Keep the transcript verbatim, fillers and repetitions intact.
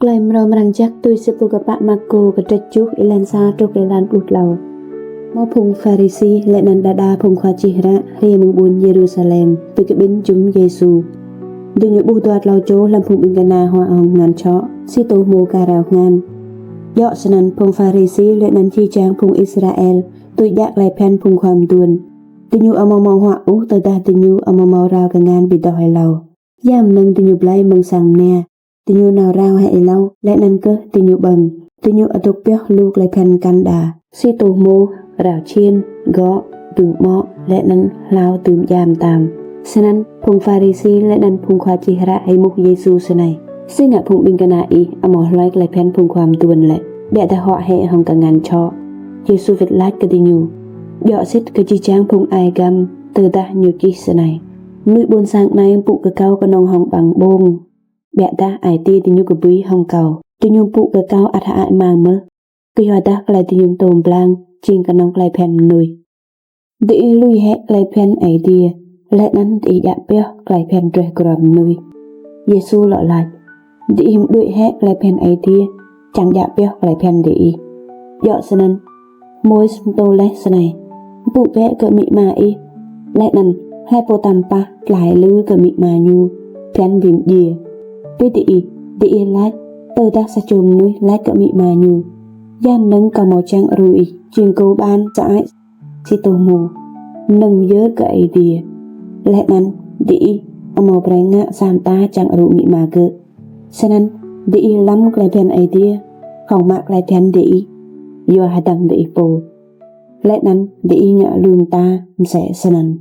Klei mrâo mrang jăk tui si pô kpă Markô kdrêč kjuh êlan sa truh êlan pluh tlâo. Mâo phung Pharisi leh anăn đa đa phung khua čih hră hriê mơ̆ng ƀuôn Yêrusalem ti kƀĭn jŭm Yêsu. Diñu ƀuh dua tlâo čô hlăm phung ƀĭng kna huă hŏng kngan čhŏ, si tô hmô ka rao kngan. Djŏ snăn phung Pharisi leh anăn jih jang phung Israel tui djă klei bhiăn phung khua mduôn. Diñu amâo mâo huă ôh tơdah diñu amâo mâo rao kngan bi doh êlâo. Ya mnơ̆ng diñu blei mơ̆ng sang mnia, diñu nao rao hĕ êlâo, leh anăn kơh diñu ƀơ̆ng. Diñu adôk pioh lu klei bhiăn mkăn đa, si tô hmô, rao čhiên, gŏ, dưm mŏ, leh anăn hlao dưm djam tam. Snăn phung Pharisi leh anăn phung khua čih hră êmuh Yêsu snei: Si ngă phung ƀĭng kna ih amâo hlue klei bhiăn phung khua mduôn lĕ, ƀiădah huă hĕ hŏng kngan čhŏ? Yêsu wĭt lač kơ diñu: Djŏ sĭt kơ jih jang phung ai găm tơdah ñu čih snei: Mnuih ƀuôn sang anei mpŭ kơ kâo knŏng hŏng ƀăng ƀông, ƀiădah ai tiê diñu kbưi hŏng kâo. Diñu mpŭ kơ kâo ăt hơăi mang mơh, kyuadah klei diñu mtô mblang jing knŏng klei bhiăn mnuih. Diih lui hĕ klei bhiăn Aê Diê, leh anăn diih djă pioh klei bhiăn drei gruôm mnuih. Yêsu lŏ lač: Diih mđuĕ hĕ klei bhiăn Aê Diê, čiăng djă pioh klei bhiăn diih. Djŏ snăn, Môis mtô leh snei: Mpŭ bĕ kơ amĭ ama ih, leh anăn: Hlei pô tăm pah tlai lư kơ amĭ ama ñu, bhiăn bi mdjiê. Bi diih, diih lač: Tơdah sa čô mnuih lač kơ amĭ ama ñu: Ya mnơ̆ng kâo mâo čiăng đru ih, jing kâo ƀan sơăi si tô hmô, mnơ̆ng myơr kơ Aê Diê, leh anăn diih amâo brei ngă sa mta čiăng đru amĭ ama gơ̆, snăn diih lăm klei bhiăn Aê Diê, hŏng mă klei bhiăn diih yua hdơ̆ng diih pô, leh anăn diih ngă lu mta msĕ snăn.